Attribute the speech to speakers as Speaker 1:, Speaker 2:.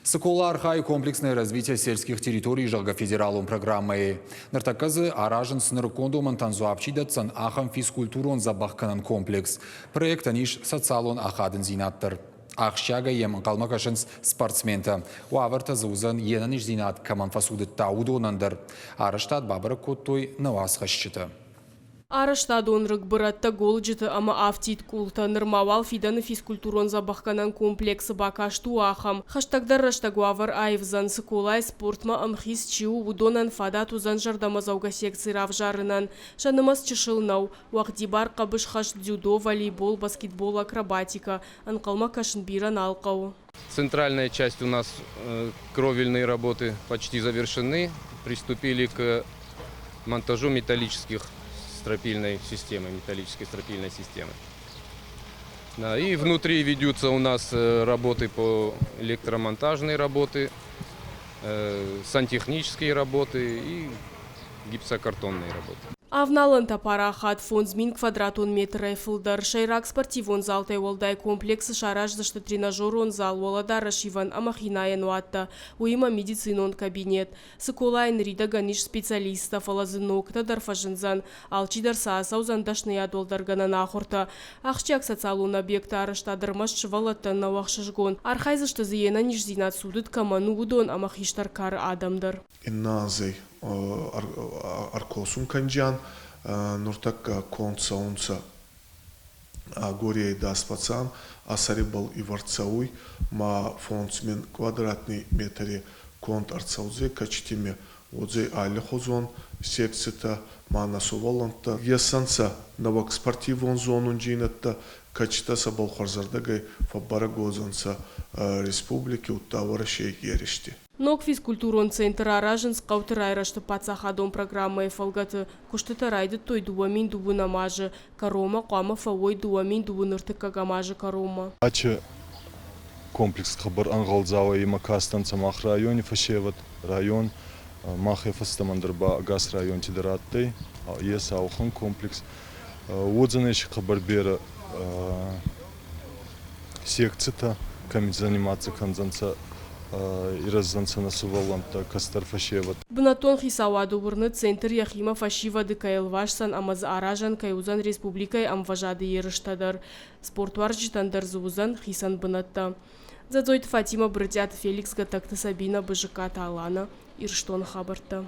Speaker 1: Цыкола архайы комплексное развитие сельских территорий, зӕгъгӕ, федералон программӕйы. Ныртӕккӕ дзы аразынц нырыккон домӕнтӕн дзуапп чи дӕтдзӕн, ахӕм физкультурон дзӕбӕхгӕнӕн комплекс. Проектӕн ис социалон ахадындзинад дӕр. Ахсджиагӕй йӕм ӕнхъӕлмӕ кӕсынц спортсментӕ. Уавӕртӕ дзы уыдзӕн, йе нӕниздзинад кӕмӕн фӕцудыдта, уыдонӕн дӕр. Арӕзтад бабӕрӕг кодтой нӕ уацхӕсджытӕ.
Speaker 2: Арӕзтадон рыг бырӕттӕ голджыты ӕмӕ афтид къултӕ нырма уал фидӕны физкультурон-дзӕбӕхгӕнӕн комплексы бакаст у ахӕм. Хӕстӕгдӕр рӕстӕг уавӕр аивдзӕн, Цыколайы спортмӕ ӕмхиц чи у, уыдонӕн фадат уыдзӕн зӕрдӕмӕдзӕугӕ секци равзарынӕн. Сӕ нымӕц чысыл нӕу. Уӕгъдибар хъӕбысхӕст, дзюдо, волейбол, баскетбол, акробатикӕ. Ӕнхъӕлмӕ кӕсын бирӕ нал хъӕуы.
Speaker 3: Центральная часть у нас кровельные работы почти завершены. Приступили к монтажу металлических стропильной системы, металлической стропильной системы. Да, и внутри ведутся у нас работы по электромонтажные работы, сантехнические работы и гипсокартонные работы.
Speaker 2: Авналӕнтӕ парахат 5000 квадратон метрӕй фылдӕр. Сӕйраг спортивон залтӕй уӕлдай комплексы сараздзысты тренажерон зал, уӕлӕдарӕс ивӕн ӕмӕ хинайӕн уаттӕ, уыимӕ медицинон кабинет. Цыколайы ныридӕгӕн ис специалисттӕ, фӕлӕ дзы ногтӕ дӕр фӕзындзӕн. Алчидӕр сӕ ацӕудзӕн дӕсныйад уӕлдӕргӕнӕн ахуыртӕ. Ахсджиаг социалон объекты арӕзтад ӕрмӕст сывӕллӕттӕн нӕу ӕхсызгон. Архайдзысты дзы йе нӕниздзинад цудыд кӕмӕн у, уыдон ӕмӕ хистӕр кары адӕм дӕр.
Speaker 4: Иннӕ анзӕй ӕркосун кӕнджиан, нуртӕккӕ конд цӕунцӕ агорийӕй дӕс ӕ сӕрибӕл ивӕрд цӕуй ма 5000 квадратный метри конд ӕрцӕудзӕй, кӕцитими уодзӕй аллихузон секцитӕ ма нӕ сувӕллӕнттӕ есӕнцӕ нӕуӕг спортивон зонундзийнӕдтӕ, кӕцитӕ сӕбӕл хуӕрзӕрдӕгӕй фӕббӕрӕг уодзӕнцӕ республики, удта Уӕрӕсей еристи.
Speaker 2: Ног физкультурон центр аразынц хъӕуты райрӕзты паддзахадон программӕйы фӕлгӕты. Куыстытӕ райдыдтой 2020 азы кӕронмӕ, хъуамӕ фӕуой 2021 азы кӕронмӕ.
Speaker 5: Ачи комплекс хъӕбӕр ӕнгъӕлдзауӕй имӕ кастӕнцӕ мах райони фӕсевӕд. Район махӕй фӕстӕмӕ дӕр ба ӕгас районти дӕр адтӕй. Ес ауӕхӕн комплекс. Уодзӕнӕй си хъӕбӕр берӕ секцитӕ, кӕми заниматься кӕндзӕнцӕ, ирӕздзӕнцӕ нӕ сувӕллӕнттӕ, кӕстӕр фӕсевӕд.
Speaker 2: Бынӕттон хицауады уырны, центр йӕхимӕ фӕсивӕды кӕй ӕлвасдзӕн ӕмӕ дзы аразӕн кӕй уыдзӕн республикӕйы ӕмвӕзады ерыстӕ дӕр. Спортуарзджытӕн дӕр дзы уыдзӕн хицӕн бынӕттӕ. Дзӕдзойты Фатимӕ, Брытъиаты Феликс, Гӕтӕгты Сабинӕ, Бызыккаты Алана, Ирыстоны хабӕрттӕ.